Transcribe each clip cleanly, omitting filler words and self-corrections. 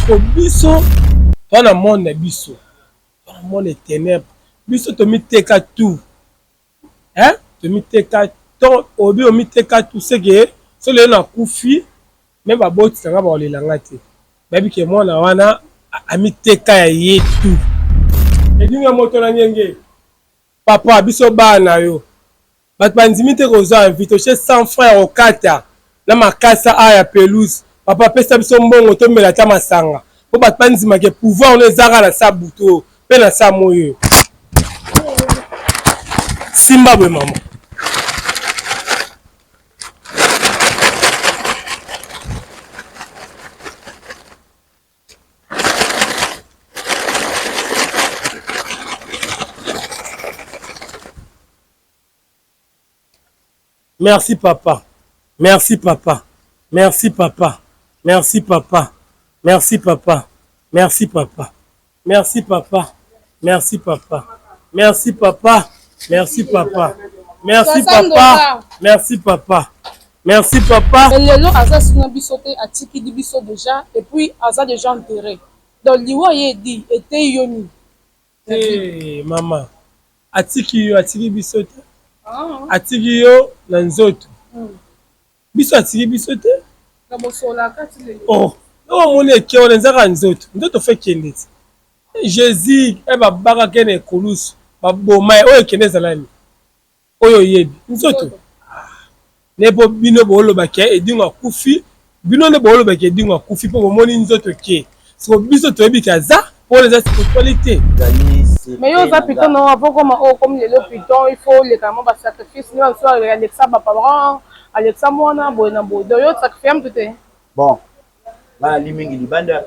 Siko biso toza na monde na biso, toza na monde ya tenèbres, biso tomiteka tout hein, tomiteka to obi omiteka tout ce que soki lelo nakufi meme baboti na nga bakolela nga te, bayebi ke mwana wana amiteka ya ye tout. Edingwe moto na ngenge papa biso bana na yo Bato bandimi te kozwa invite otie 100 francs ya kokata na makasa awa ya pelouse papa pesa biso mbongo tomela ata masanga po bato bandima ke pouvoir no eza kaka na sa butu oyo pe na sa moyi oyo simba boye mama. Merci papa merci papa merci papa merci papa merci papa merci papa merci papa merci papa merci papa merci papa merci papa merci papa merci papa. Mais lelo aza su na biso te atikili biso dejà et puis aza dejà enterre donc liwa ye edi eteyi yo nini? Te mama atiki yo atiki biso te atiki yo na nzoto biso atiki biso te oh omoni eke wana eza kaka nzoto nzoto fo ekende ti Jesus e babakaka ye na ekulusu baboma ye oyo ekende ezala nini Oyo oyebi nzoto ne po bino boloba ke edingo akufi bino nde boloba ke edingo akufi po bomoni nzoto ke siko biso toyebi ke aza po wana eza spiritualite. Mais yo oza piton non avant okoma oyo okomi lelo piton il faut oleka na mwa ba sacrifice nde bamisusu alekisa ba parents alekisa mwana boye na boye donc yo o sacrifia mutu te? Bon nga nali mingi libanda.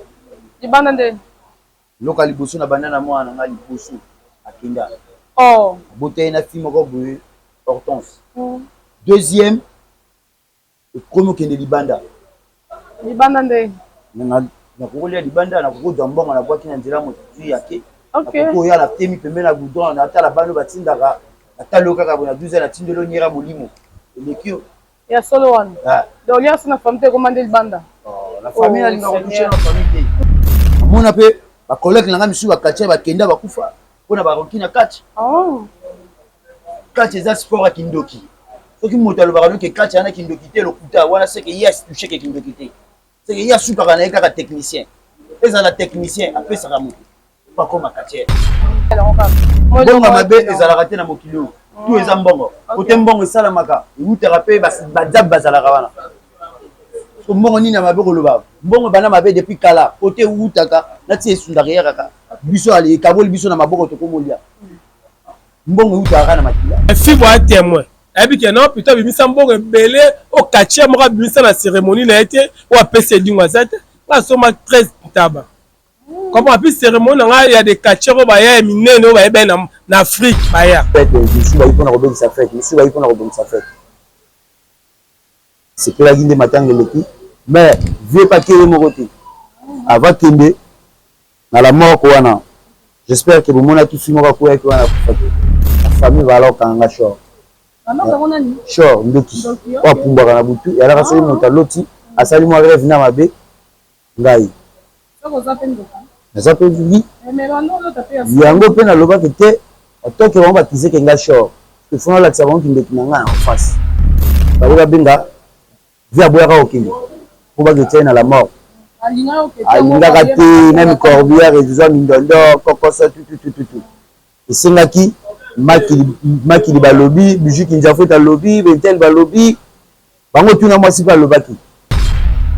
Libanda nde? Eloko ya liboso na banda na mwana na nga liboso akenda Oh. Abota ye na fille moko boye Hortense. Deuxième ekomi okende libanda. Libanda nde? Nakoki kolia libanda, nakoki kozwa mbongo nabwaki na nzela moto azwi ake. Okay. Nakoki koya natemi pembeni na goudron natala bana oyo batindaka natali yo kaka boye na 12 heures natindeli yo niera molimo eleki yo. Ya solo wana. Ah. Donc olia so na famille te ekoma nde libanda. Oh, na famille oh, nalingaka kotouche na famille te. Namona mpe ba collègue na nga misusu ba quartier bakenda bakufa mpo na ba rancune ya catch. Oh. Catch eza sport ya kindoki. Soki moto alobaka noki catch wana kindoki te lokuta wana seke ye atouche ke kindoki te. Seke ye asukaka na ye kaka technicien. Ezala technicien apesaka moto. po akoma catcheur. Mbongo ya mabe ezalaka te na mokili oyo. Tout eza mbongo. Kote mbongo esalamaka, ewutaka pe ba diable bazalaka wana. Siko mbongo nini ya mabe koloba? Mbongo ebanda mabe depuis kala. Kote ewutaka na ti esundaka eyakaka biso ekaboli biso na maboko tokomolia. Mbongo ewutaka kaka na makila. Fibo aza temoin ayebi ke non plutôt abimisa mbongo ebele oyo catcheur moko abimisa na ceremonie na ye te oyo apesi edingo aza te nga asomba 13 ntaba Comprends? Puis cérémonie na ngai ya des catcheurs oyo baya ya minene oyo bayebani na, na Afrique baya. Fete misusu bayi pona kobebisa fete, misusu bayi pona kobongisa fete. Sepelaki nde matanga eleki mais vieux pe ake ye moko te. Avant akende na la morgue wana j'espère que bomonaki fille moko akweyaki wana akufaki. Na famille bazalaka kokanga nga short. Short ndoki oyo apumbwaka na butu eyalaka soki moto aloti asali mwa reve na mabe Ngai. Naza pe oui. Yango pe nalobaki te otoke bango bakizeke nga shor. Il faut nalakisa bango kindoki na nga en face. Fallait babenga vie aboyaka kokende po baketia ye na la mort. Alingaka te meme corbillard ezwa mindondo kokoso tututututu. Esengaki makili makili balobi Bijou Kinzafueta alobi Bentel balobi Bango tuna mwasi pe alobaki.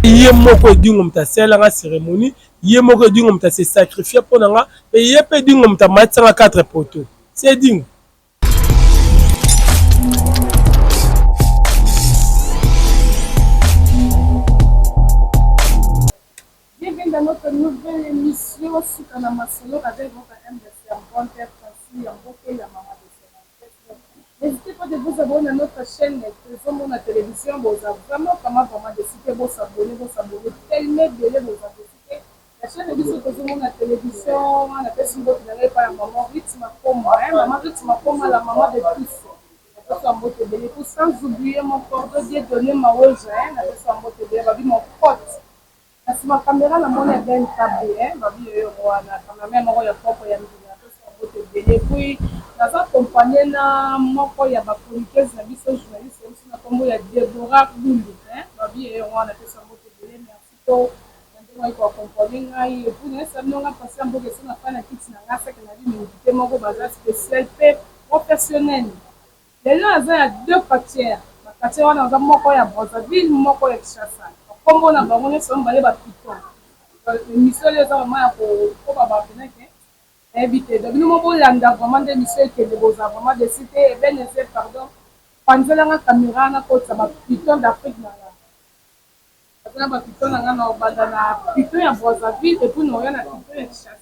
Ye moko Edingwe moto asalela nga ceremonie, ye moko Edingwe moto a se sacrifier mpo na nga, mpe ye mpe Edingwe moto amatisa nga 4 poteaux. C'est Edingwe. Bienvenue dans notre nouvelle émission Suka na masolo avec votre humble servante Francis Yamboke ya Mama de N'hesitez pas de vous abonner na notre chaine tozo mona television boza vraiment vraiment vraiment deçu te bo s'abonner bo s'abonner tellement ebele boza deçu te na chaine na biso tozo mona television nga na pesi mbote na ngai epai ya maman Ruth Makoma hein maman Ruth Makoma la maman de tous na pesi ba mbote ebele pour sans oublier mon cordo Dieu donne Maweja hein na pesi ba mbote ebele babi mon pote. Na sima camera na moni Ben Kabe hein, babi yo wana cameraman moko ya propre ya mbila apesi mbote ebele. Et puis naza accompagné na moko ya ba chroniqueuse na biso, journaliste na biso na kombo ya Deborah Bundu hein, babi yo wana apesi mbote ebele. Merci po na ndenge oyi ko accompagner ngai. Et puis nayesa bino nga pasi ya mboka esi na fana kiti na nga seke na bino invité moko baza spécial pe professionnel. Lelo aza ya deux quartiers, ba quartiers wana baza moko ya Brazzaville, moko ya Kinshasa. Bakombo na bango nyonso mibale ba Python. Émission oyo eza vraiment ya kokoba ba pena ke nayebi te. Donc bino mo bolanda vraiment nde émission ekende, bozala vraiment déçu te. Ebenezer, pardon, panzelanga caméra nakotisa ba Python d'Afrique na nga. Baza na ba Python na nga, na obanda na Python ya Brazzaville et puis na oya na Python ya Kinshasa.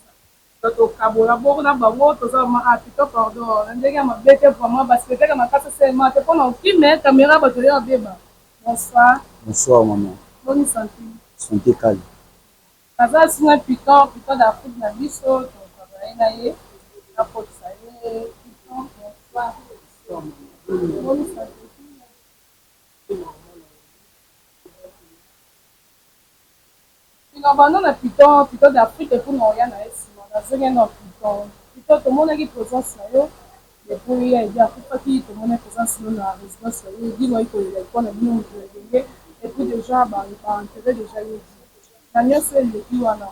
Tokabola bongo na bango, toza vraiment ah Python, pardon, na ndenge ya mabe te, vraiment ba spectacle makasi esalema te mpona okime caméra bato ya beba. Bonsoir. Bonsoir maman. Boni santé? Santé calme. Naza sina Python, Python d'Afrique na biso, totravaille na ye, nakotisa ye. Python, bonsoir. Boni santé? Banda na Python, Python d'Afrique, et puis na oya na ye nsima nazongi na Python. Python, tomonaki présence na yo depuis ya Edi akufaki, tomonaki présence no na résidence ya ye Edi, oyi kolela ekwa na bino moto ya ndenge. Et puis déjà baenterre déjà ye Edi na nyonso eleki wana,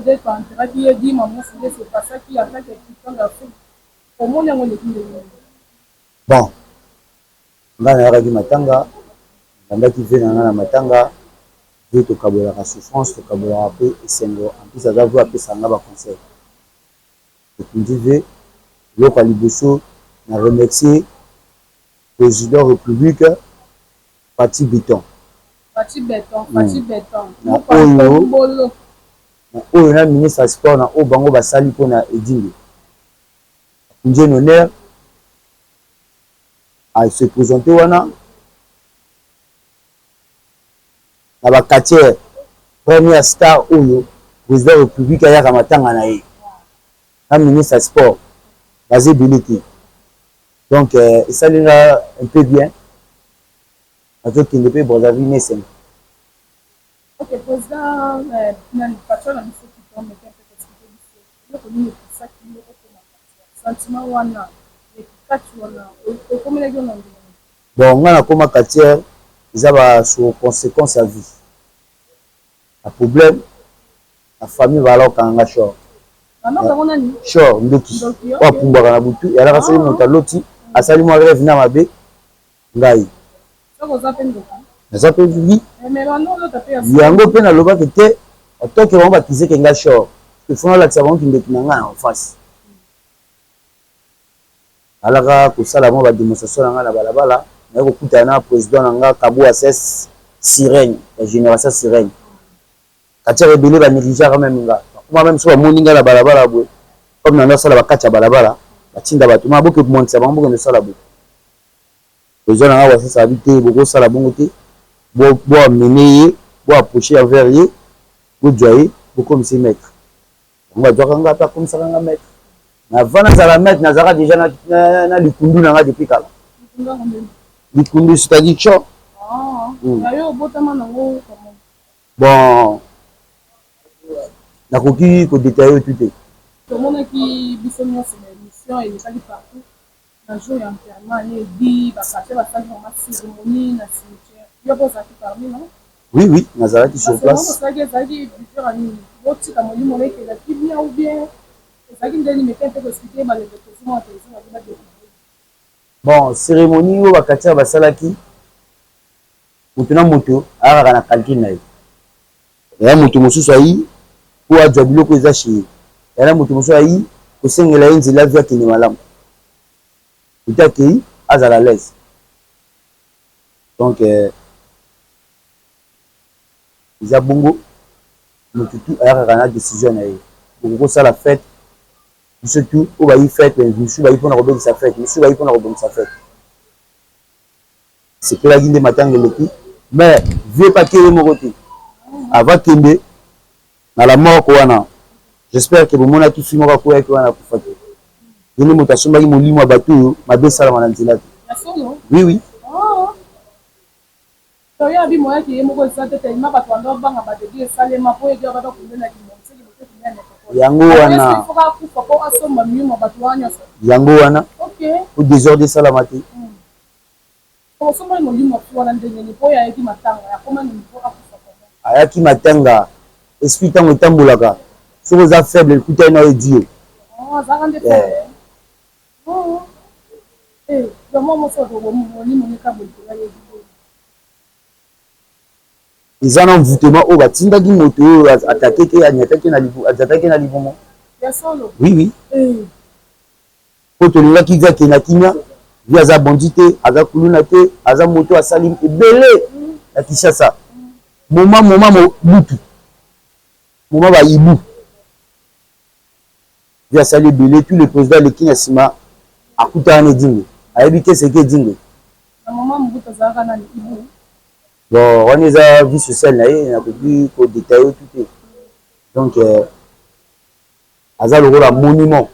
nde baenterraki ye Edi, ma nyonso nde se passaki en tant que Python d'Afrique, omoni yango eleki ndenge nini? Bon, ngai nayakaki matanga, nabandaki ve na ngai na matanga. Ve tokabolaka souffrance, tokabolaka mpe esengo. En plus aza ve apesaka nga baconseil. Tokundi ve, eloko ya liboso na remercier président République Fatshi Béton. Fatshi Béton, Fatshi Béton. Na oyo na oyo na ministre ya sport, na oyo bango basali mpona Edingwe, akundi ye honneur a se présenter wana na baquartier, première star oyo président République ayaka matanga na ye na ministre ya sport, baza ebele te. Donc esali nga un peu bien, nazokende mpe Brazzaville nesenga. Ok, président nani, patron na biso Python, meke mpe koexpliquer biso eloko nini epusaki yo okoma sentiment wana ekikati wana, okomelaki yo na ndenge? Bon, nga nakoma quartier eza ba sur conséquence ya vie na problème na famille, bazala kokanga nga short. Short, ndoki oyo apumbwaka na butu, eyalaka soki moto aloti, asali mwa rêve na mabe, ngai naza mpe vi yango mpe nalobaki te otoke bango bakizeke nga short, il faut nalakisa bango kindoki na ngai en face. Alaka kosala mwa badémonstration na ngai na balabala, naye kokutana na président na nga Kabo Ases Sirène ya génération Sirène. Quartier ebele banégligeaka même nga, bakoma même so bamoni ngai na balabala boye, comme nando asala bakati ya balabala, batinda bato ma boke komwangisa bango, bokende osala boye. Président na nga Wasesa abi te, bokosala bongo te, boamene ye, boapproche envers ye, bozwa ye, bokomisa ye maître. Bango bazwaka nga mpe akomisaka nga maître. Mais avant nazala maître, nazalaka déjà na likundu na nga depuis kala. Likundu, c'est-à-dire tcho. Bon, nakoki kodétailler tout te. Tomonaki biso nyonso na émission elekaki partout na jour ya enterrement ye Edi, baquartier basali vraiment cérémonie na cimetière. Yo mpo ozalaki parmi, non? Oui, nazalaki sur place. Osalaki, ezalaki vision ya nini? Botika molimo ekelaki bien ou bien ezalaki ndeni? Meke mpe koexpliquer balenge tozomona télévision, babi badécouvrir. Bon, cérémonie oyo baquartier basalaki, moto na moto ayakaka na calcul na ye. Eya moto mosusu ayi mpo azwa biloko eza chez ye, eya na moto mosusu ayi kosengela ye nzela vi akende malamu, ete akei azala à l'aise. Donc eza bongo, moto tu ayakaka na décision na ye. Bokoki kosala fête, biso tu oyo bayi fête, mosusu bayi mpona kobebisa fête, mosusu bayi mpona kobongisa fête. Sepelaki nde matanga eleki, mais vieux pake ye moko te avant kende na la morgue wana. J'espère que bomonaki fi moko akweyaki wana, akufaki. Ye nde moto asombaki molimo ya bato oyo mabe esalama na nzela te. Oui. To ye abi moyen ke ye moko eza te tellement batu banda obanga ba degre esalema po ye banda kunde na kimonziki bote kunde ya metropole. Yango wana. Est-ce qu'il faut akufa po asomba miuma batu wana nionso? Yango wana. Ok. Po desordre esalama te. Osombaki molimo ya fille wana ndenge nini po ye ayaki matanga akoma na niveau akufa comment? Ayaki matanga esprit tango etambolaka soki oza faible ekutani nayo edui yo. Oh azalaka nde faible? Oh eh donc mwa mwasi molimo ne kabo likolo ya yebi boye. Eza na envoutement oyo batindaki moto oyo attaquer anyataki na libumu, anyataki na libumu. Ya solo? Oui oui. Eh. Po tolingaki vie akende na kimia, vie aza bandit te, aza kuluna te, aza moto asali ebele na Kinshasa. Moment moment Mobutu, moment ba Hibou. Vie asali ebele, tous les presidents aleki na sima akutana na Edingwe. Ayebi te ce que Edingwe. Na moment Mobutu azalaka nani? Hibou? Bon, wana eza vie sociale na ye, nakoki ko detailler tout te. Donc aza lokola monument.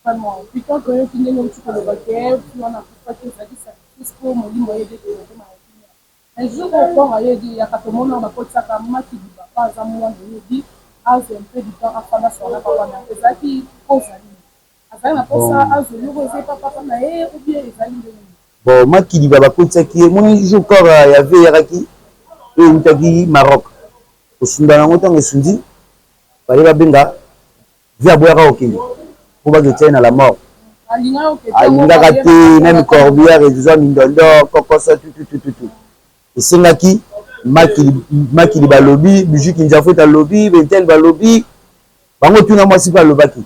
Vraiment, Python toyoki ndenge outi koloba ke wana akufaki ezalaki sacrifice po molimo ye ete ekoma ya kimia. Un jour oyo corps ya ye eyaka tomona bakotisaka maki libapa aza mwana oyebi azwa un peu du temps afanda asolola na papa na ye ezalaki cause ya nini? Azalaki na posa azwa eloko eza epa papa na ye ou bien ezalaki ndenge nini? Bon makiliba bakotisaki ye omoni jour corps ya vie eyakaki oyo ewutaki Maroc kosunda na yango ntango esundi fallait babenga vie aboyaka kokende po baketia ye na la mort alingaka te meme corbillard ezwa mindondo kokoso tututututu esengaki makili makili balobi bijou kinjafuet alobi bentel balobi bango tuna mwasi mpe alobaki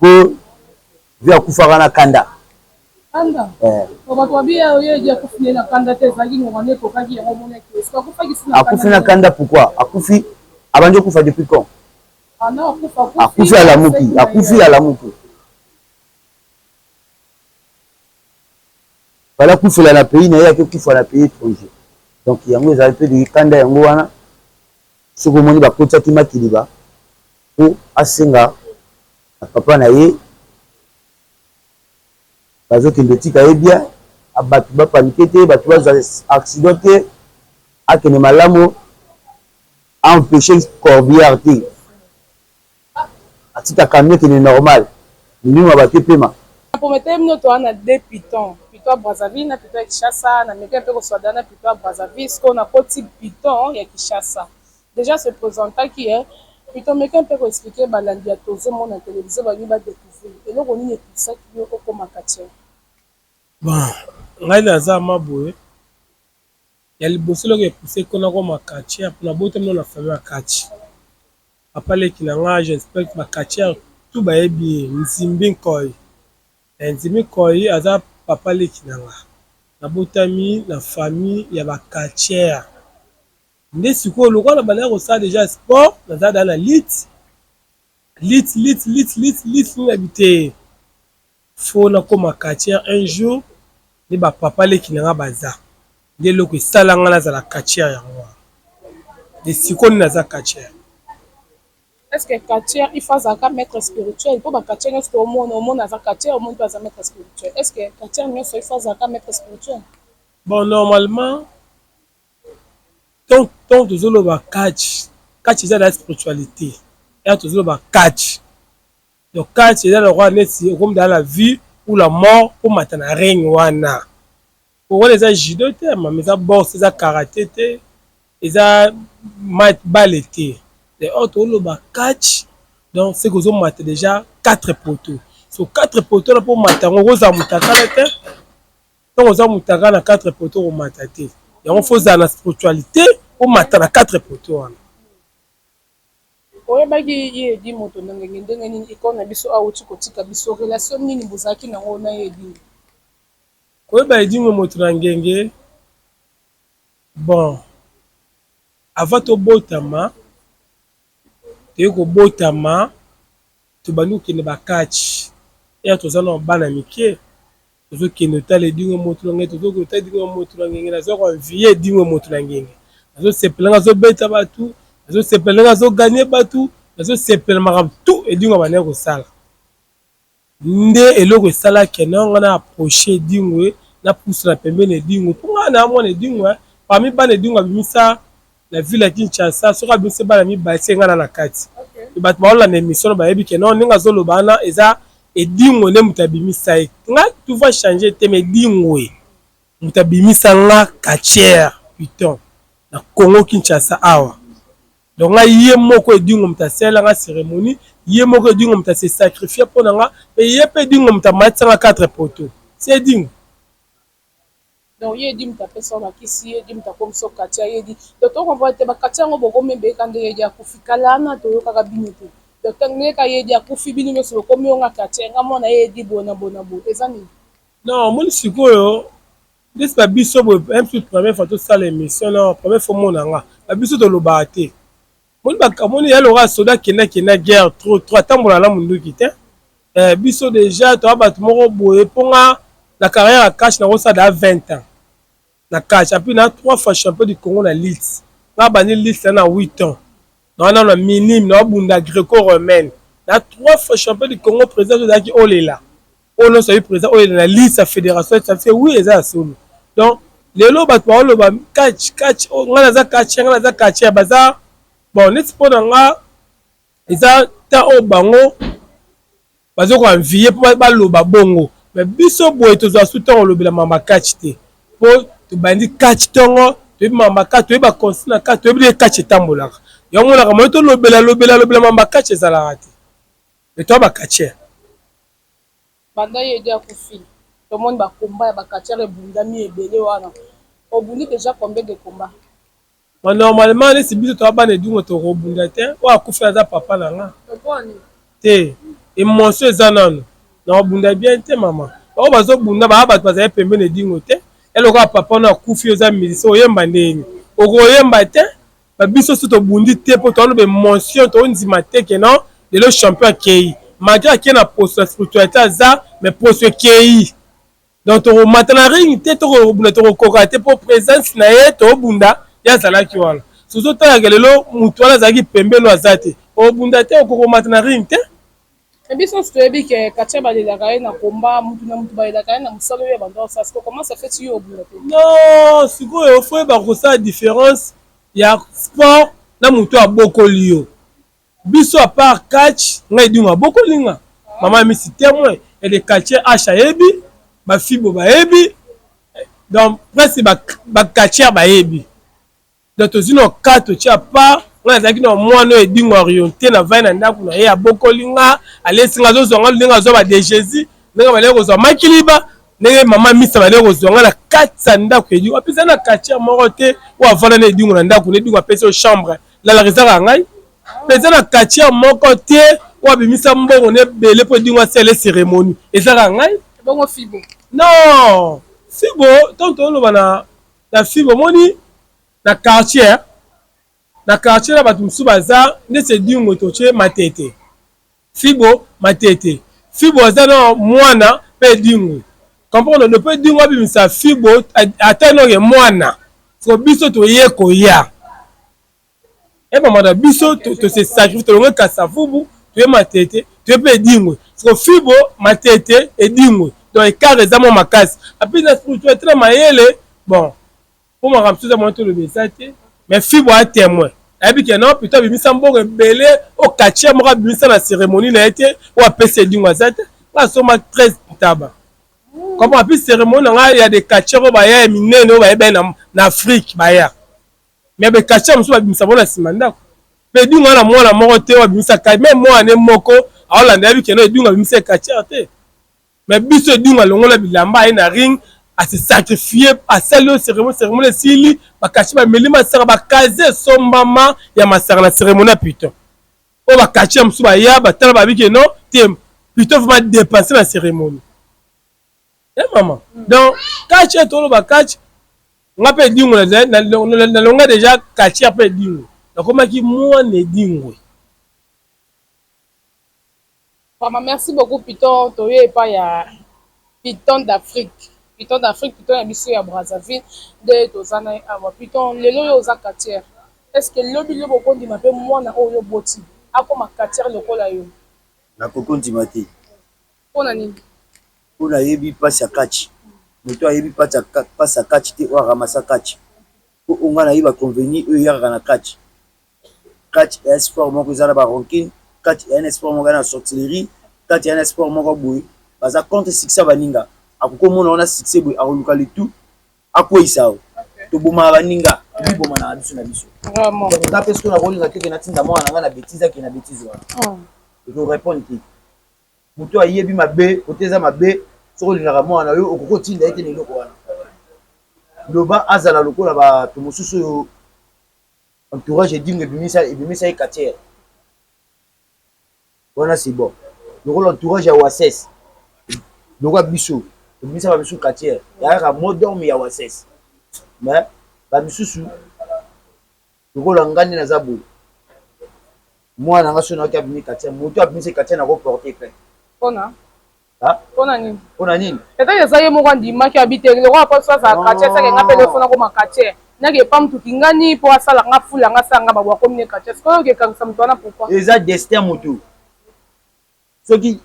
Po vieux akufaka na kanda. Kanda? Eh. Po bato babi ye oye ye akufi na ye na kanda te ezalaki ngonga nde ekokaki yango omonaki est-ce que akufaki si na kanda? Akufi na kanda pourquoi? Akufi abandi okufa depuis quand? Ah non akufa akufi. Akufi alamuki akufi alamuki. Fallait akufela na pays na ye ake kufa na pays etranger. Donc yango ezali pe kanda yango wana soki omoni bakotiaki makiliba po asenga na papa na ye bazo kende otika ye bien batu ba panique te batu bazwa accident te akende malamu a empeche corbillard te atika camion ekende normal milimo ya batu epema. Na prometaki bino toza na deux pitons, piton ya Brazzaville na piton ya Kinshasa, na mekaki pe koswada na piton ya Brazzaville, sikoyo nakoti piton ya Kinshasa. Dejà se presentaki eh Python meka mpe ko expliquer balandi ya tozo mona television balingi ba decouvrir eloko nini e poussaki yo okoma catcheur? Bon ngai naza ma boye ya liboso eloko e pousse ko nakoma catcheur po nabotami nanu na famille ya catch papa leki na nga j'espère ba catcheur tout bayebi ye Nzimbi Nkoy eh Nzimbi Nkoy aza papa leki na nga nabotami na famille ya ba catcheur Nde sikoyo lokola na bandaki kosala dejà sport naza dejà na lutte lutte lutte lutte lutte lutte nini nayebi te faut nakoma catcheur un jour nde ba papa leki na nga baza nde eloko esala nga nazala catcheur yango wana nde sikoyo nde naza catcheur. Est ce que catcheur il faut azalaka maitre spirituel po ba catcheur nionso tomona omona aza catcheur omoni pe aza maitre spirituel est ce que catcheur nionso il faut azalaka maitre spirituel? Bon normalement Tango tozo loba catch, catch eza na spiritualite. Heure tozo loba catch, donc catch eza lokola neti okomi dejà na vie ou la mort po omata na ring wana. Po wana eza judo te mama, eza boxe, eza karate te, eza balle te. Heure tozo loba catch, donc ce que ozo mata dejà 4 poteaux. So 4 poteaux wana po omata yango okozala mutakala te. Tango oza mutakala na 4 poteaux okomata te. Yango faut ozala na spiritualite omata na 4 poteaux wana. Oyebaki ye Eddy moto na ngenge ndenge nini icone na biso awuti kotika biso relation nini bozalaki nango na ye Edingwe? Koyeba Edingwe moto na ngenge bon avant tobotama toye kobotama tobandi kokende ba catch heure toza nanu bana mike tozo kende otala edingwe moto na ngenge tozo kende otala edingwe moto na ngenge nazo ko envier edingwe moto na ngenge nazo sepela ndenge azo beta batu nazo sepela ndenge azo gagner batu nazo sepela makambo tout edingwe abandaki kosala. Nde eloko esala que non nga na approcher Edingwe, na pusana pembeni ya Edingwe po nga na mwana Edingwe parmi bana Edingwe abimisa na ville ya Kinshasa soki abimisi bana mibale se nga na na kati. Et batu baolanda emission wana bayebi que non ndenge azoloba wana eza Edingwe nde mutu abimisa ye. Nga tout va changer te mais Edingwe mutu abimisa nga catcheur python na Congo Kinshasa awa. Donc nga ye moko Edingwe moto asalela nga ceremonie, ye moko Edingwe moto a se sacrifier mpo na nga, pe ye pe Edingwe moto amatisa nga 4 poteaux. C'est Edingwe. Donc ye Edi moto apesa yo bakisi, ye Edi moto akomisa yo Katia, ye Edi. Donc to comprendre te ba Katia yango bokomi ebele kaka ndenge Edi akufi. Kala wana toyokaka bino te. Donc tango ndenge kaka ye Edi akufi bino nionso bokomi yo nga Katia, nga mwana ye Edi boye na boye na boye. Eza nini? Non omoni sikoyo Ndeti ba biso boye un plus première fois tosala emission non première fois omona nga ba biso tolobaka te moni ba moni ya lokola soda akenda kenda guerre trop trop atambola na munduki te eh, biso dejà toa bato moko boye mpo nga na carrière ya cash nakosala da 20 ans na cash apui na 3 fois champion du Congo na lutte nga bandi lutte na 8 ans na wana na minime na bunda greco romaine na 3 fois champion du Congo président ozalaki olela Oyo nionso ayebi president oyo na liste ya federation ça fait oui eza ya solo donc lelo bato baoloba catch catch oh, ngai naza catcher ngai naza catcher baza bon neti mpo na nga eza temps oyo bango bazo ko envier mpo baloba bongo mais biso boye tozwa su ntango olobela mama catch te mpo tobandi catch ntongo toyebi mama catch toyebi baconsigne na catch toyebi ndenge catch etambolaka yango monaka moye tolobela lobela lobela mama catch ezalaka te mais toa ba catcheur. Banda ye Eddy akufi tomoni ba combat ya ba catcheur ebundami ebele wana obundi dejà combien de combat? Mais normalement neti biso toza bana edungo tokobunda te oyo akufi aza papa na nga te emotion eza nanu nakobunda bien te mama oyo bazobunda baa bato bazali pembeni edingo te elokola papa no akufi oza musicien oyemba ndenge okoyemba te Ba biso so tobundi te po toaloba emotion tondima te que non lelo champion akeyi malgre akeyi na poso ya spiritualite aza mais poso ekeyi donc tokomata na ring te tokobunda tokokoka te po presence na ye tobunda ye azalaki wana soki otalaka lelo mutu wana azalaki pembeni aza te obunda te okokomata na ring te. Mais biso nionso toyebi ke Katia balelaka ye na combat, mutu na mutu balelaka ye na musala oyo abanda kosala, sikoyo comment ça fait yo obunda te? Non sikoyo faut oyeba kosala difference ya sport na mutu oyo abokoli yo. Biso à part catch nga Edingwe abokoli nga, maman Amisi temoin, et le catcheur H ayebi, ba Fibo bayebi, donc presque ba catcheurs bayebi. Donc tozui nao cas totie à part, nga nazalaki nao mwana oyo Edingwe a oriente na vandi na ndaku na ye abokoli nga, alesi nga, azozua nga ndenge azua ba de Jesus, ndenge abandaki kozua Makiliba, ndenge mama Misa abandaki kozua nga na kati ya ndaku ya Edingwe. Eza na quartier moko te oyo avanda na Edingwe na ndaku na Edingwe apesi yo chambre, lalaka eza kaka ngai. Pe eza na quartier moko te oyo abimisa mbongo na ebele po Edingwe asala ye ceremonie, eza kaka ngai. Ebongo Fibo? Non! Fibo tango tozoloba na na fibre omoni na quartier na quartier na bato mosusu baza ndeti edingwe totie matete fibo matete fibo aza na mwana mpe edingwe comprendre mpe edingwe abimisa fibo ata noke mwana siko biso toye koya Ebama na biso to se sacrifier tolongwe Kasavubu toye Matete toye pe Edingwe siko fibo Matete Edingwe donc ecart eza mwa makasi apres na spiritualite na mayele bon po makambo mosusu eza moyen toloba eza te mais fibo a temoin ayebi ke non plutôt abimisa mbongo ebele oyo quartier moko abimisa na cérémonie na ye te oyo apesi Edingwe aza te nga asomba 13 ntaba comprend apres cérémonie na ngai ya de quartier oyo baya ya minene oyo bayebani na Afrique baya Mais ba catcheur mosusu babimisa bango na sima ndako. Pe Edingwe aza na mwana moko te oyo abimisa ka meme mwana ne moko aolanda yebi que non Edingwe abimisa ye catcheur te. Mais biso Edingwe alongola bilamba aye na ring a se sacrifier asali yo ceremonie ceremonie esili ba catcheur bameli masanga ba casier esombama ya masanga na ceremonie ya Python. Oyo ba catcheur mosusu baya batala bayebi que non te Python vraiment depenser na ceremonie. Eh maman. Donc catch toloba catch nga pe edingwe nalonga deja catcheur pe edingwe nakomaki mwana edingwe. Vraiment merci beaucoup Python toye epai ya Python d'Afrique Python d'Afrique Python ya biso ya Brazzaville nde toza na ye awa Python lelo oyo oza catcheur est ce que lobi lobi okondima pe mwana oyo oboti akoma catcheur lokola yo? Nakoki kondima te. Mpona nini? Mpo nayebi mpasi ya catch. Moto ayebi mpasi ya catch te, oyo aramasa catch. Mpo oyo ngai nayebi baconveni oyo eyakaka na catch. Catch eya sport moko eza na ba rancune, catch eya na sport moko eya na sorcellerie, catch eya na sport moko boye baza contre succès ya baninga. Akoki komona wana succès boye, akoluka le tout akweyisa yo. Tobomaka baninga, tomibomanaka biso na biso. Donc nga mpe soki nakolinga te ke natinda mwana na ngai na betise, akende na betise wana, ekorépondre te. Moto ayebi mabe kote eza mabe. Soki olingaka mwana na yo, okoki otinda ye te na eloko wana. Loba azala lokola bato mosusu oyo entourage edingo ebimisa ye quartier wana, c'est bon. Lokola entourage ya Wases, lokola biso ebimisa bamisusu quartier ya kaka mot d'ordre ya Wases, mais bamisusu lokola nga nde naza boye, mwana nga so nayoki abimi quartier, moto abimisi quartier, nakoporte plainte. Mpona? Mpona nini? Mpona nini? Peut-être eza ye moko andimaki abi te, lokola mpo so azala quartier, esake nga mpe lefona koma quartier, nake epa mutu kingani mpo asala nga fula nga, asala nga babwa, komi ne quartier. Sikoyo okekangisa moto wana, pourquoi? Eza destin. Motu soki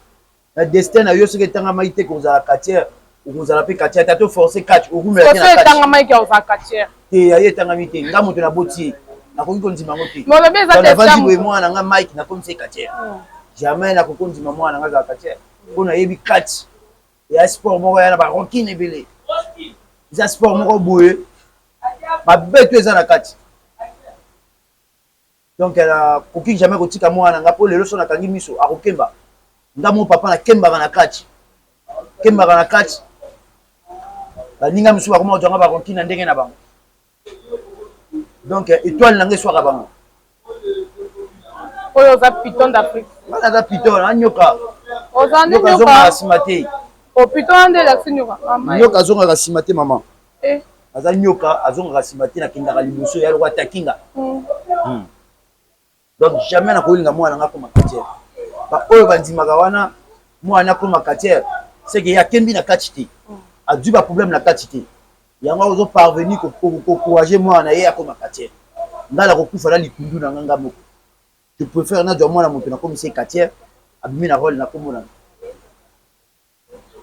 na destin na yo soki etangamaki te kozala quartier, okozala mpe quartier. Ata to force catch, okumela te na Etangamaki ke ozala quartier. Te, ya ye etangami te. Nga moto naboti ye, nakoki kondima yango te. Mais olobi eza Navandi boye, mwana na nga Mike nakomisa ye quartier, jamais nakoki kondima mwana na nga azala quartier, mpo nayebi catch ya sport moko ya na baronkine ebele. Eza sport moko boye mabe to eza na kati. Donc nakoki jamais kotika mwana na nga, mpo lelo so nakangi miso, akokemba. Nga mo papa nakembaka na kati, kembaka na kati. Baninga mosusu bakoma kozwanga baronkine na ndenge na bango. Donc étoile na nga eswaka bango. Oyo oza python d'Afrique. Nga naza python, anyoka. Oza nde? Nyoka azongaka nsima te. O python wana nde elakisi nyoka? Nyoka azongaka nsima te, mama. Aza nyoka, azongaka nsima te, nakendaka liboso ya lokwa takinga. Donc jamais nakolinga mwana nga akoma quartier. Baoyo bandimaka wana mwana akoma quartier, c'est que ye akembi na kati te, azwi baproblème na kati te, yango azo parvenir koencourage mwana na ye akoma quartier. Ngai nakokufa na likundu na nga. Nga moko je préfère nazwa mwana moto, nakomisa ye quartier, abimi na role nakomona.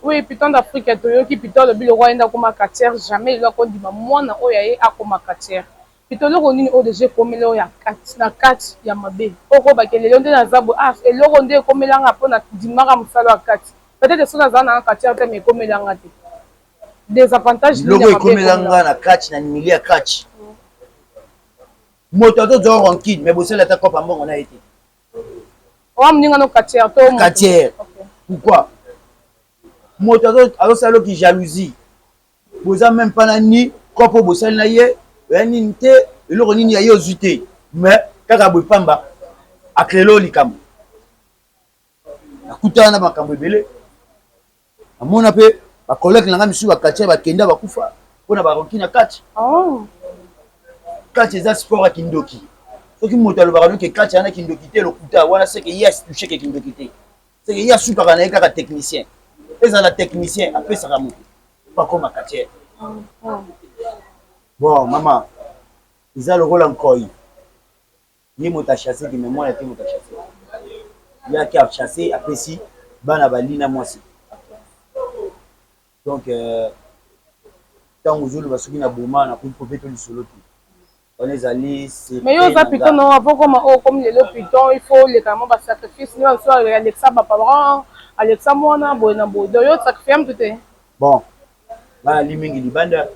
Oui, Python d'Afrique, toyoki Python alobi lokwa ayenda akoma quartier, jamais lelo akondima mwana oyo aye akoma quartier. Python, eloko nini oyo deja ekomeli oyo ya kati na kati ya mabe okobake lelo nde naza boye? Ah, eloko nde ekomelanga mpo na ndimaka mosala ya kati, peut-être soki nazala nanga quartier te, mais ekomelanga te. Désavantage nini? Eloko ekomelanga na kati na milieu ya kati, moto azozwa rancune, mais bosali ata kopa mbongo na ye te. Owa moninga no quartier to? Quartier. Pourquoi moto azosala oki jalousie? Boza même pas na ni kopo bosali na ye oya nini te, eloko nini ya ye ozwi te, mais kaka boye pamba akrelo likambo. Nakutana na makambo ebele, namona mpe bacollègue na nga misusu baquartier bakenda, bakufa mpona baroki na kati. Kati eza sport ya kindoki. Soki moto alobaka noke kati wana kindoki te, lokuta wana. C'est que ye atouche ke kindoki te, c'est que ye asukaka na ye kaka technicien. Ezala technicien apesaka moto bakoma quartier. Bon mama, eza lokola nkoi, ye moto achasse te, mais mwana te. Moto achasse, ye ake achasse, apesi bana balina mwasi. Donc ntango ozoloba soki na boma, nakoki kobeta lisolo te, wana ezali. Mais yo oza python no, avant koma oyo komi lelo python, il faut oleka mo basacrifice nde bamosusu alekisa baparent, alekisa mwana boye na boye. Donc yo sacrifie mutu te? Bon, bali mingi libanda.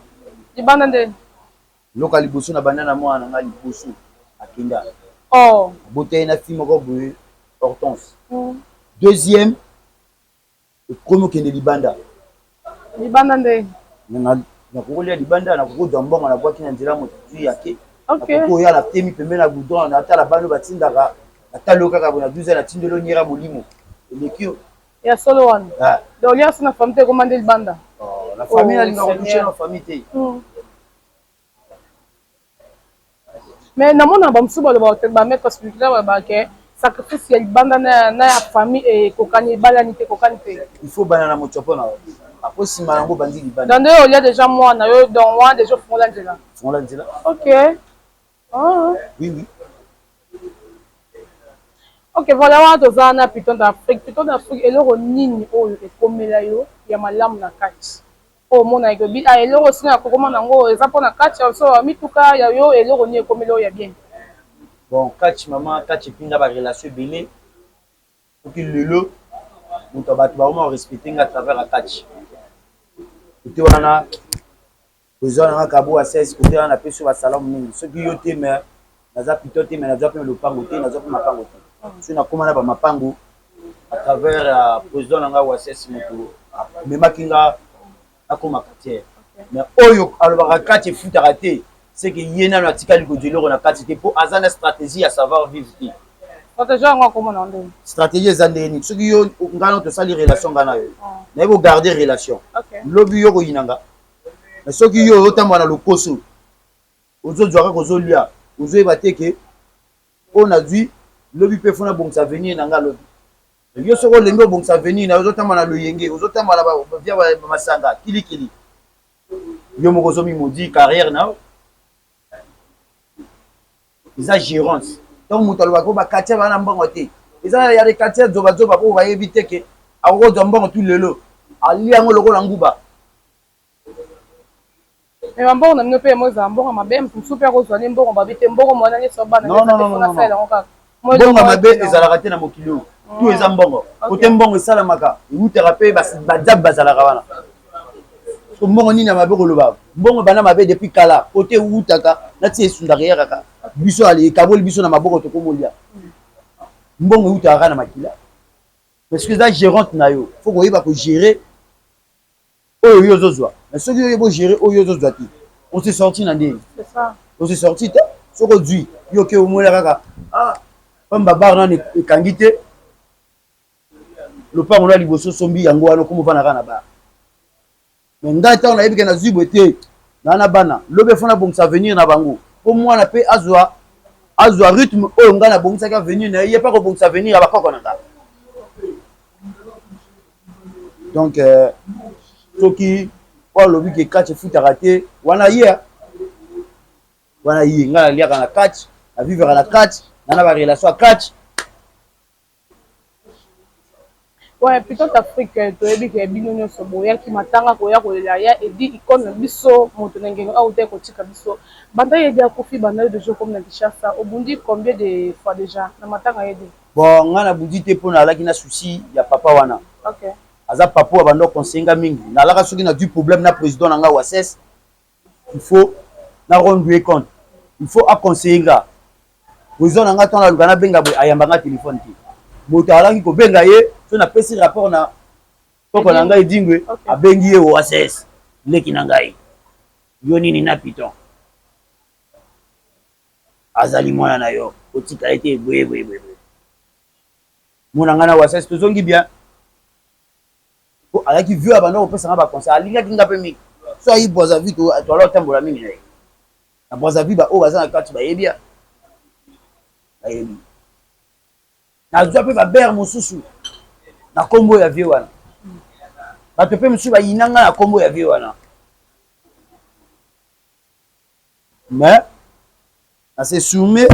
Libanda nde? Eloko ya liboso na banda na mwana na ngai liboso akenda, abota ye na fille moko boye, Hortense. Deuxième ekomi okende libanda. Libanda nde? Nakokolia libanda, nakokozwa mbongo, nabwaki na nzela, moto zwi yake. Nakoki oya, natemi pembeni na goudron, natala bano batindaka, natali oyo kaka boye na 12, natindeli onyera molimo eleki yo. Ya solo wana? Donc olia so na famille te, ekoma nde libanda? Na famille nalingaka kotouche na famille te. Mais namona bamosusu balobaka, bamaître spirituel balobaka ke sacrifice ya libanda na ya famille ekokani, ebalani te, ekokani te. Il faut bana na moto mpona apo nsima yango bandi libanda. Donc nde olia déjà mwana yo, donc wana déjà ofungola nzela? Fungola nzela. Ok, ah. Oui. Ok voilà wana toza na Python d'Afrique. Python d'Afrique eloko nini oyo ekomela yo ya malamu na kati? Oyo omonaka ke ah eloko osi na kokoma na yango eza pona kati ya so mituka ya yo eloko nini ekomela yo ya bien? Bon catch maman catch epinga ba relation ebele soki lelo moto ya bato bakoma ko respecter nga à travers ya catch kote wana President na nga Kabuwa 16 kote wana napesi yo ba salamu mingi soki yo te mais naza pito te mais nazwa pe lopango te nazwa pe mapango te soki nakoma na ba mapango à travers ya president na nga Wases moto amemaki nga nakoma quartier mais oyo alobaka kati efutaka te c'est que ye nano atikali kozwa eloko na kati te po aza na stratégie ya savoir vivre te. Stratégie yango akoma na ndenge. Stratégie eza ndenge nini? Soki yo nga na tosali relation nga na yo, nayebi ko garder relation. Lobi yo koyina nga. Mais soki yo ozotambola na lokoso, ozozwa kaka ozolia, ozoyeba te ke oyo nazwi lobi mpe fo nabongisa avenir na nga lobi. Yo soki olembi obongisa avenir na yo, ozotambola na loyenge, ozotambola na via masanga kilikili, yo moko ozomimodi carrière na yo. Eza gerance. Tango moto alobaka po ba quartier baza na mbongo te. Eza ya des quartier zoba zoba oyo bayebi te ke akoki kozwa mbongo tu lelo alia yango lokola nguba. Mais ba mbongo na bino pe yango ezala mbongo ya mabe, mutu mosusu pe akozwa ne mbongo babi te mbongo mwana nionso bana Non non non non non. Mbongo ya mabe ezalaka te na mokili oyo. Tout eza mbongo. Kote mbongo esalamaka, ewutaka pe ba diable bazalaka wana. So mbongo nini ya mabe koloba? Mbongo ebanda mabe depuis kala. Kote ewutaka na ti esundaka eyakaka biso ale ekaboli biso na maboko tokomolia. Mbongo ewutaka kaka na makila. Mais soki eza gerante na yo, faut koyeba ko gerer oyo yo ozozwa. Mais soki yo oyebi o gerer oyo yo ozozwa te, on se sorti na ndeni? On se sorti te. Soki ozwi yo oke omona kaka ah pamba bar nanu ekangi te, lopango na liboso osombi yango wana okoma ovanda kaka na bar. Mais ngai ntango nayebi ke nazwi boye te, naa na bana lobi fo nabongisa avenir na bango po mwana pe azwa azwa rythme oyo ngai nabongisaki avenir na ye, ye pe akobongisa avenir ya bakoko na ngai. Donc euh, soki oyo alobi ke catch efutaka te, wana ye wana ye ngai naliaka na catch, na vivaka na catch, na na ba relation ya catch. Ouais, plutôt Afrique toyebi ke bino nyonso boyaki matanga koya kolela ya Eddy icône na biso moto na ngenga awutaki kotika biso banda ye Eddy akufi banda yo dejà okomi na Kinshasa obundi combien de fois dejà na matanga ya Eddy? Bon nga na bundi te po nalaki na souci ya papa wana. Okay. Aza papa oyo abanda ko conseiller nga mingi. Nalaka soki nazui problème na president na nga Wases, il faut na rendre ye compte. Il faut a conseiller nga. President na nga tango naluka nabenga boye ayamba nga telephone te. Moto alaki kobenga ye soki napesi rapport na koko na ngai Edingwe, abengi ye Wases leki na ngai. Yo nini na Python? Azali mwana na yo, kotika ye te boye boye boye. Mona ngai na Wases tozongi bien. Po azalaki vieux abanda kopesa nga ba conseil, alingaki nga pe mingi. So ayi Brazzaville to toala otambola mingi na ye. Na Brazzaville ba oyo baza na kati bayebi ya. Bayebi. Nazwa pe ba bere mosusu na kombo ya vieux wana. Bato pe mosusu bayina nga na kombo ya vieux wana. Mais na se soumet.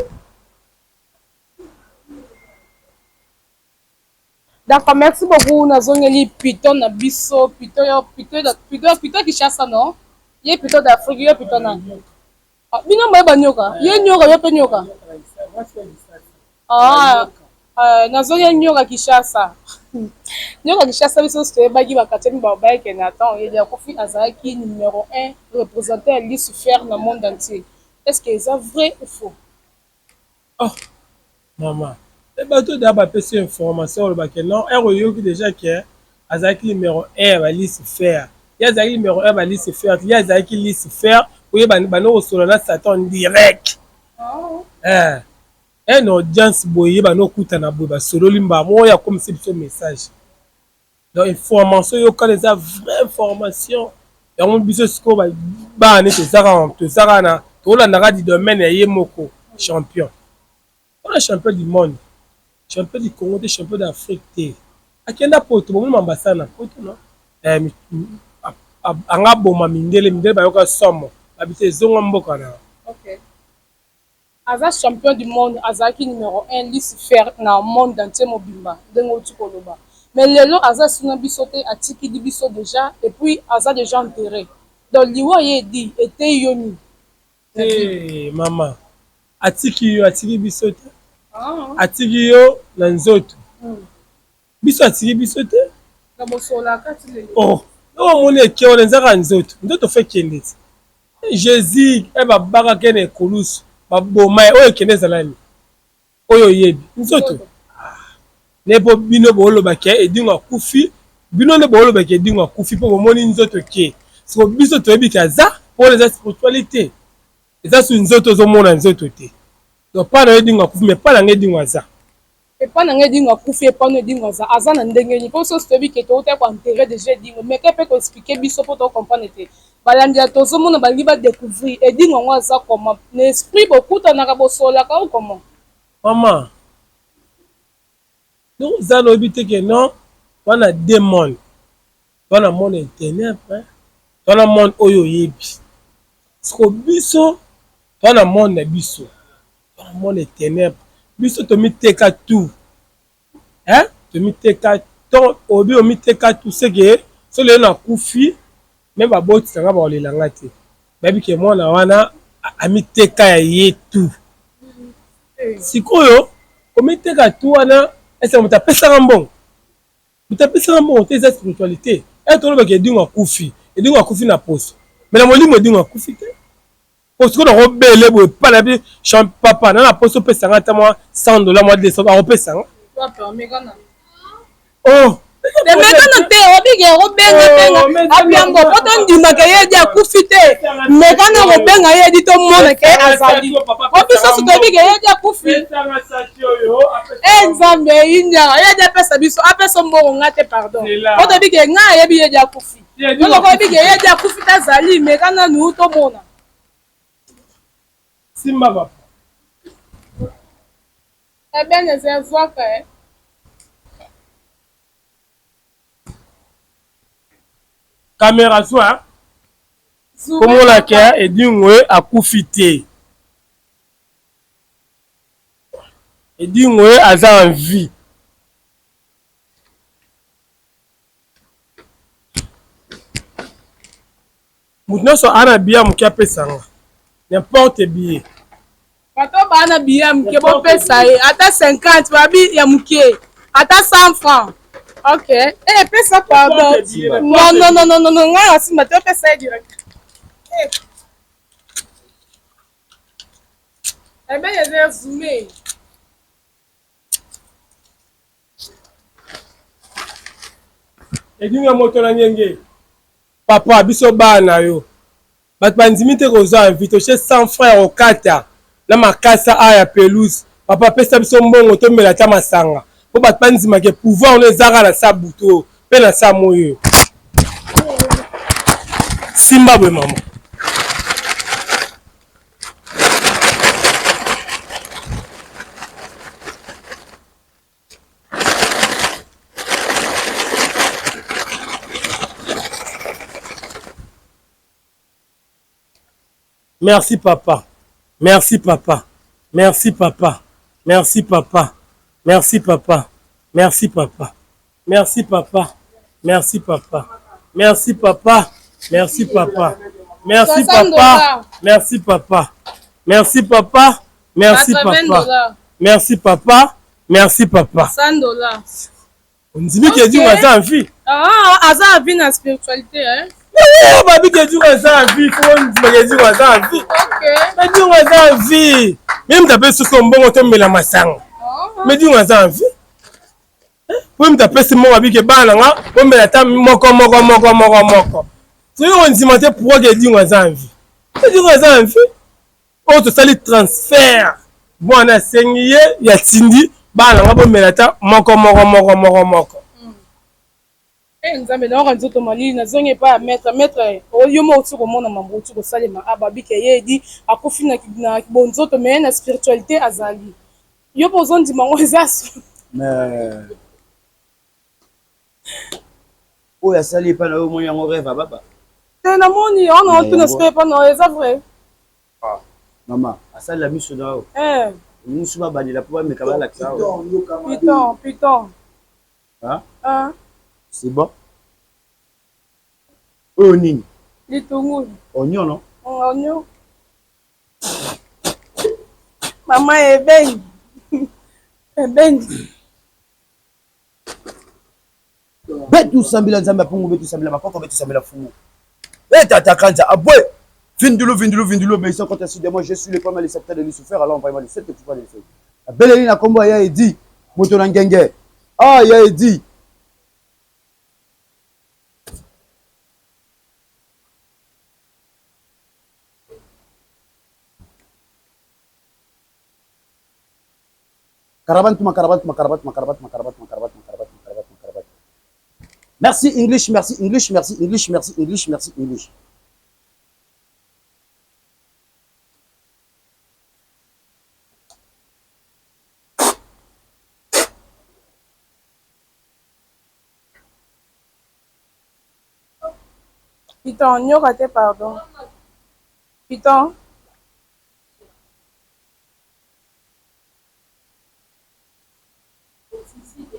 D'accord, merci beaucoup. Nazongeli Python na biso, Python yo, Python, Python, Python Kinshasa non? Ye Python d'Afrique, yo Python nani? Ah, bino boye ba nyoka. Ye nyoka, yo pe nyoka. Ah, euh, nazongeli nyoka Kinshasa. Nyoka Kinshasa biso nyonso toyebaki ba quartier mibale bayeke na temps ye akufi azalaki numéro 1 représentant ya Lucifer na monde entier. Est-ce que eza vrai ou faux? Oh maman mais bato deja bapesi yo information oloba ke non heure oyoki deja ke azalaki numero 1 ya ba lucifer ye azalaki numero 1 ya ba lucifer ye azalaki lucifer oye banda kosolola na satan direct eh eh na audience boye ye banda okutana boye basololi mbala moko oyo akomisi biso message. Donc information eyokana eza vraie information yango biso sikoyo bana nde toza kaka toza kaka na tolanda kaka du domaine ya ye moko champion wana champion du monde champion du Congo te champion d'Afrique te akenda poto bomoni mambo asala na poto no eh, anga boma mindele mindele bayoka somo babite ezonga mboka na okay. Aza champion du monde, azalaki numero 1 Lucifer na monde entier mobimba ndenge owuti koloba. Mais lelo aza lisusu na biso te, atikili biso dejà et puis aza dejà enterre. Donc liwa ye Eddy eteyi yo nini? Te mama, atiki yo, atiki biso te. Atiki yo na nzoto. Biso atiki biso te. Na bosolaka ti lelo. Oh, oyo omoni eke wana eza kaka nzoto. Nzoto faut ekende ti. Jesus eh babakaka ye na ekulusu, baboma ye, oyo ekende ezala nini? Oyo oyebi nzoto. Ah, ne po bino booloba ke Edingwe akufi, bino nde booloba ke Edingwe akufi po bomoni nzoto ke. Siko biso toyebi ke aza, po wana eza spiritualite. Eza su nzoto ozomona nzoto te. Donc pa na yo Edingwe akufi mais pa na nga Edingwe aza. Epa na nga Edingwe akufi epa no Edingwe aza aza na ndenge nini po biso toyebi ke towutaki ko enterre dejà Edingwe meka pe ko explique biso po to comprendre te balandi ya tozo mona balingi ba decouvrir Edingwe yango aza comment na esprit bokutanaka bosololaka ou comment? Maman donc oza na oyebi te ke non wana deux monde wana monde ya tenebre wana monde oyo oyebi siko biso wana monde na biso Dans monde ténèbres biso tomiteka tout hein tomiteka ton obi omiteka tout ce que so lelo nakufi me baboti na nga bakolela nga te bayebi ke mwana wana amiteka ya ye tout sikoyo komiteka tout wana ese moto apesaka mbongo moto apesaka mbongo te eza spiritualité e tolobaka edingo akufi edingo akufi na poso me na molimo edingo akufi te Po sikoyo nako bele boye pa na bi champ papa na na poso opesa nga ata mwa 100 dollars mwa 200 akopesa nga. Oh mekana te obike obenga benga abiango po tondima ke ye edi akufi te mekana kobenga ye edi tomona ke azali po biso su toyebi ke ye edi akufi e nzambe india ye edi apesa biso apesa mbongo nga te pardon po toyebi ke nga ayebi ye edi akufi Yo oyebi ke ye akufi te azali meka nanu tomona. Simba papa. Ebene eza zwaka eh. Camera zwa. Komona ke Edingwe akufi te. Edingwe aza en vie. Moto nyonso aa na billet ya moke apesa nga n'importe billet. Bato baa na billet ya moke bopesa ye ata 50 babi ya moke ata 100 francs. Ok, eh pesa pardon. Non non non non non ngai nasimba te opesa ye direct. Eh. Eh ben eza zoomé. Edinga moto na ngenge papa biso bana na yo bato bandimi te kozwa invite otie 100 francs ya kokata na makasa a ya pelouse papa pesa biso mbongo tomela ata masanga mpo bato bandima ke pouvoir no eza kaka na sa butu oyo mpe na sa moi oyo simba boye mama Merci papa. Merci papa. Merci papa. Merci papa. Merci papa. Merci papa. Merci papa. Merci papa. Merci papa. Merci papa. Merci papa. Merci papa. Merci papa. Merci papa. Merci papa. Merci papa. 100 dollars. Ondimi ke Edingo aza en vie? Ah, aza en vie na spiritualité hein. Eh, babi ke Edingo aza en vie, faut ondima ke Edingo aza en vie. OK. Edingo aza en vie. Meme tapesi soso mbongo tomela masanga. Oh. Mais Edingo aza en vie. Po moto apesi mbongo abi ke bana na nga bomela ata moko moko moko moko moko. Soki ondima te pourquoi ke Edingo aza en vie? Edingo aza en vie. Oyo tosali transfert mwana asengi ye ya tindi bana na nga bomela ata moko moko moko moko moko. Eh nzambe nayoka nzoto malili nazongi epai ya maître maître yo moko oti komona mambo oti kosalema ah babike ye edi akufi na na bonzoto mais na spiritualité azali yo mpe ozondima yango eza mais oyo asali epai na yo omoni yango rêve ababa te namoni yango na otuna sikoyo epai na yo eza vrai ah, mama. Asalela miso na yo. Eh. Olingi su babandela mpo bameka balakisa yo. Piton, piton. Hein? Ah. C'est bon. Oyo nini? Litungulu. Oignon non? Oignon. Mama ebengi. Ebengi. Betu sambila nzambe apungu betu sambila bakoko betu sambila fumu. Eh tata kanza abwe. Vindulu vindulu vindulu obéissant quand ainsi de moi je suis le premier le secteur de Lucifer alors envoyez-moi le sept pouvoir de feu. Abeleli na kombo ya Edi moto na ngenge. Ah ya Edi. Karabantuma, karabantuma, karabantuma, karabantuma, karabantuma, karabantuma, karabantuma, karabantuma, karabantuma. Merci English, merci English, merci English, merci English, merci English. Python, nyoka te pardon. Python.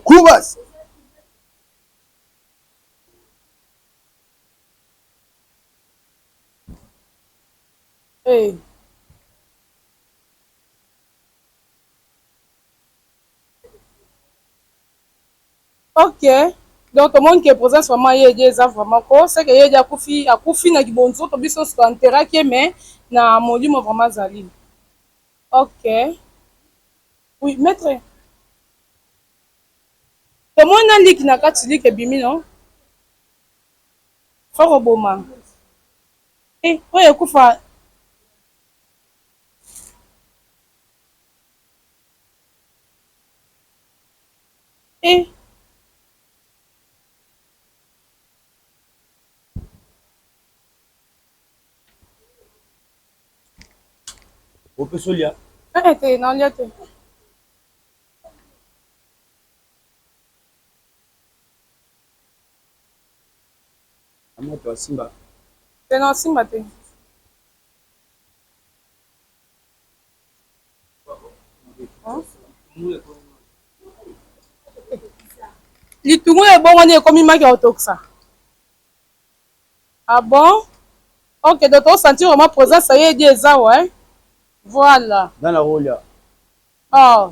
Kubas. Hey. Ok donc tomoni ke présence vraiment ye edi eza vraiment ko c'est que ye edi akufi akufi na kibonzoto biso nyonso toanteraki ye mais na molimo vraiment azali ok oui maître tomoni na liki na kati liki ebimi non fo koboma eh, oyo ekufa Eh. Opesi olia? Eh, te, nalia te. Moto asimba. Te, nasimba te. Litungulu ebongwani ekomi maki ya kotokisa. Ah bon? Ok, donc to sentir vraiment présence ya ye eza ouais. Voilà. Dans la rolia. Ah.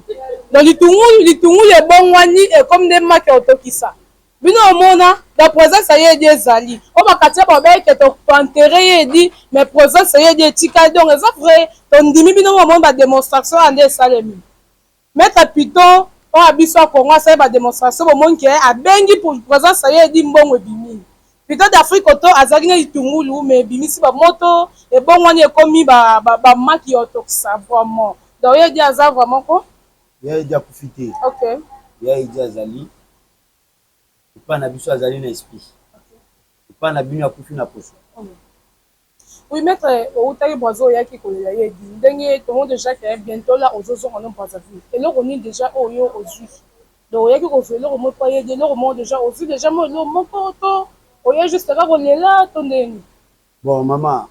Donc litungulu litungulu ebongwani ekomi nde maki ya kotokisa. Bino omona ba presence ya ye edi ezali. Oyo ba katia ba beke to enterrer ye edi mais presence ya ye edi etikali donc eza vrai tondimi bino bomoni ba demonstration wana nde esalemi. Maitre Python oyo ya biso ya Congo asali ba demonstration bomoni ke abengi presence ya ye edi mbongo ebimi. Python d'Afrique oto azalaki na litungulu mais ebimisi ba moto ebongwani ekomi ba ba maki ya otokisa vraiment. Donc ye edi aza vraiment ko Ya edi akufi te. Okay. Ya edi azali Epa na biso azali na esprit. Epa na bino akufi na poso. Oui maitre owutaki Brazza oyaki kolela ye dit ndenge tomoni dejà que bientot là ozo zonga no Brazzaville eloko nini dejà oyo yo ozui donc oyaki kozua eloko moko epa ye dit eloko moko dejà ozui dejà mua eloko moko to oye juste kaka kolela to ndenge nini? Bon maman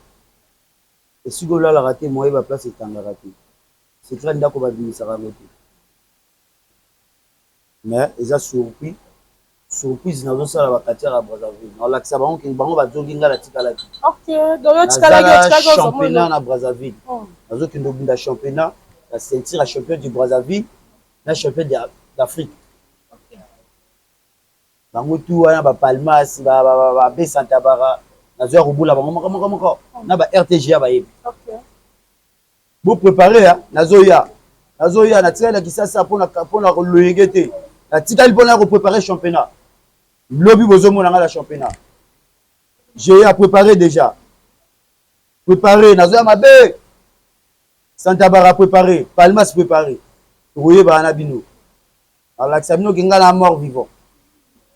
esika olalaka te moyen ba place etangaka te secret ndako ba bimisaka yango te. Mais eza surpris surprise nazo sala ba quartier ya Brazzaville nao lakisa bango ke bango bazongi nga na tikalaki nazala championnat na Brazzaville nazo kende obunda championnat na ceinture ya champion du Brazzaville na champion d'Afrique bango tout wana ba Palmas ba ba ba Santa Bara nazo ya kobula bango moko moko moko na ba RTGA bayebi Bo preparer ya nazoya nazoya natikali na kisasa pona pona loyenge te natikali pona ko preparer championnat lobi bozomona nga na championnat j'ai à préparer déjà préparer nazoya mabe Santa Bara préparer Palmas préparer tokoyebana na bino Nalakisa bino ke nga na mort vivant.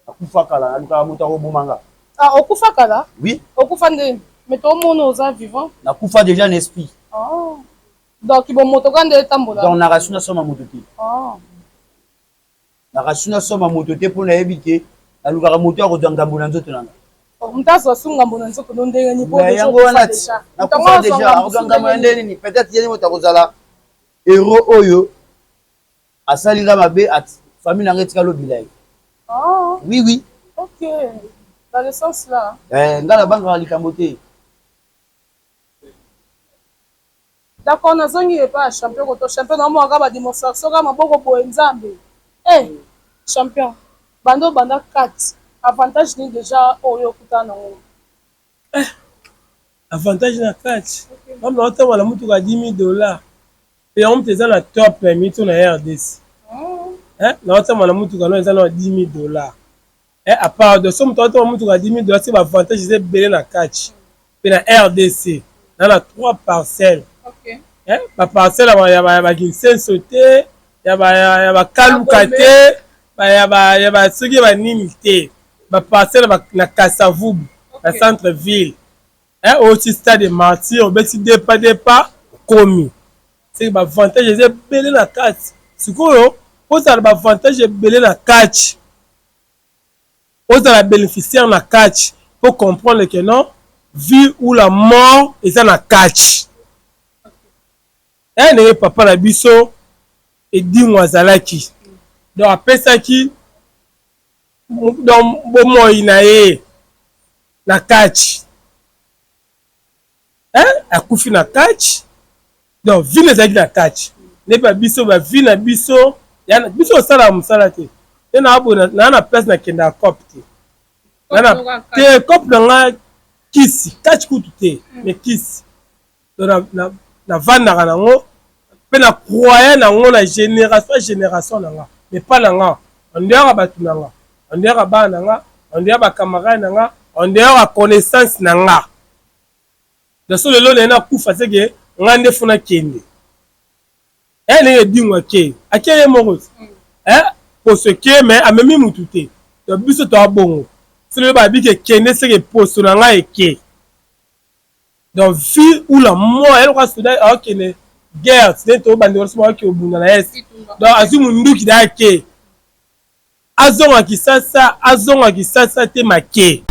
Nakufa kala, nalukaka moto akoboma nga. Ah, okufa kala? Oui. Okufa nde? Mais tomona oza vivant. Nakufa dejà na esprit. Oh. Donc bomoto kaka nde etambola. Donc na rasu nasomba moto te. Oh. Na rasu nasomba moto te mpo nayebi ke nalukaka moto akozwa ngambo na nzoto na nga. Moto azwa su ngambo na nzoto no ndenge nini? Mais yango wana ti nakufa deja, akozwa ngambo ya ndenge nini? Peut-être ye moto akozala héros oyo asali nga mabe, famille na nga etikali obila ye. Oh. Oui. Ok, dans le sens là. Eh, nga nabangaka likambo te. D'accord, nazongi epa ya champion koto. Champion, naomwaka badémonstration kaka maboko boye. Nzambe, eh, champion, banda obanda kati, avantage nini déjà oyo okutana nango? Avantage na kati, mama, naotambola motuka 10 000 $, mpe yango moto eza na top na mito na RDC. Naotambola motuka no eza na 10 000 $. À part de so, moto aotambola motuka 10 000 $, se baavantage eza ebele na kati. Mpe na RDC na trois parcelles, baparcelle ya bakinsenso te, ya bakaluka te, ya basoki banini te, baparcelle na Kasavubu, na centre ville, oti Stade Martyr, obeti deux pas, deux pas, okomi. Seke baavantage eza ebele na kati. Sikoyo ozala baavantage ebele na kati, ozala bénéficiaire na kati, po comprendre que non, vie ou la mort eza na kati. Eya ndenge papa na biso Edingo azalaki, donc apesaki donc bomoi na ye na kati, akufi na kati, donc vie ezalaki na kati. Nde babiso bavie na biso, biso osalaka mosala te te, naa na place nakendaka cope te, te cope na nga kisi kati kutu te, mais kisi donc navandaka nango mpe na croya nango na génération génération na nga, mais pas na nga en dehors ya bato na nga, en dehors ya bana na nga, en dehors ya bacamarade na nga, en dehors ya connaissance na nga. Donc so lelo naye nakufa, seke nga nde fo nakende. Eya ndenge Edingo ake, ake ye moko ti poso eke, mais amemi mutu te. Donc biso toya bongo. So lelo babiki ekende, seke poso na ngai eke. Donc vie ou la mort, ya lokola soda aokende guerre, nde tobandeko so baoke obunda na est, donc azwi munduki da ake, azonga Kisasa, azonga Kisasa te make.